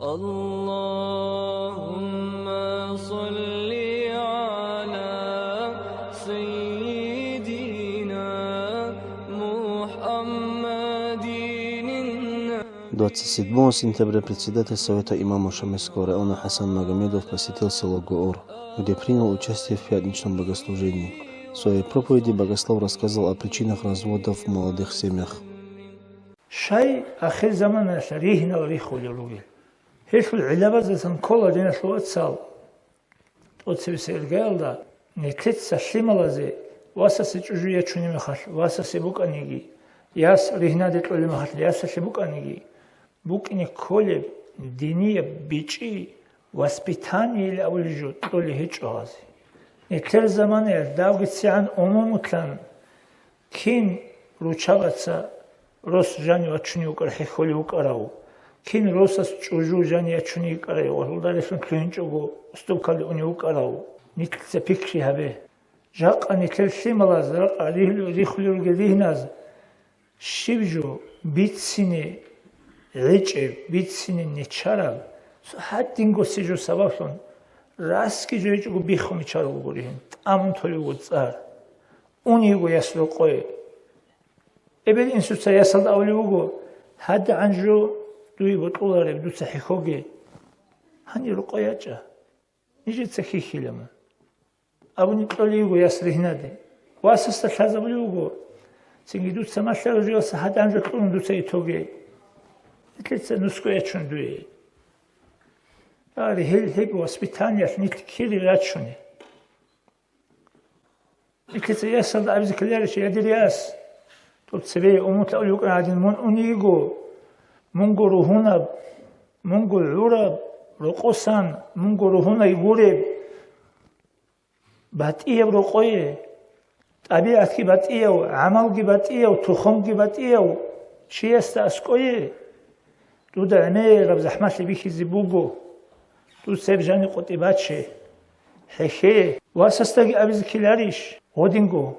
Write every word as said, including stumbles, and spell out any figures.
اللهم صل على سيدنا محمد. Двадцать седьмого сентября председатель Совета имамов Шемерского района Хасан Магомедов посетил село Гоор, где принял участие в пятничном богослужении. В своей проповеди богослов рассказал о причинах разводов в молодых семьях. Щай ахирзаманалъ ригьнал рихулел ругел? Гьелъул гӀиллабаздасан ккола, диналъул вацал, тӀоцебесеб иргаялда, нилъеца лъималазе васасе чӀужу ячунеб мехалъ васасе букӀаниги, яс ригьнаде кьолеб мехалъ ясалъе букӀаниги, букӀине кколеб динияб бичӀчӀи, воспитаниеян абулеб жо кьолеб гьечӀо гьазе. Нилъер заманаялъ давгицегӀан умумулъан кин руччабаца рос жанив вачунев вукӀарав, хӀехьолев вукӀарав, кин росас чӀужу жанив ячунев йикӀарай ва гьелда релълъун лъугьинчӀого уступкалде унев вукӀарав, нилъеца пикри гьабе. Жакъа нилъер лъималаз ракъа рихьулел ругел ригьназ щиб жо бицине гӀечӀеб, бицине нечараб, цо гьадинго се жо сабаблъун, расги жо гьечӀого биххун бичарулеб буго ригьин, тӀамун толеб буго цӀар. Унеб буго яс рокъое. Эбел-инсуца ясалда абулеб буго: «ГьадигӀан жо дуе бокьулареб, дуца хӀехьоге. Гьанир рокъое ячӀа. Нижеца хьихьила мун», — абуни кьолеб буго яс ригьнаде. Васасда лъазабулеб буго: «Цинги дуца малъараб жоялдаса гьадигӀан жо кьун дуца итоге. Нилъеца нусго ячун дуе». Гьел гьеб воспитаниялъ нилъ кире рачунеб? Нилъеца ясалда абизе ккеларищ: «Я, дир яс, тӀоцебе умумулъ абулеб букӀана гьадин, мун унеб буго, мунго ругьунаб, мунго гӀураб, рокъосан мунго ругьунай гуреб, батӀияб рокъое, тӀабигӀатги батӀияв, гӀамалги батӀияв, тухумги батӀияв чиясда аскӀое, дуда гӀемераб захӀмалъи бихьизе буго. Дуца гьеб жаниб къотӀи баче, хӀехье». Васасдаги абизе ккеларищ гьодинго: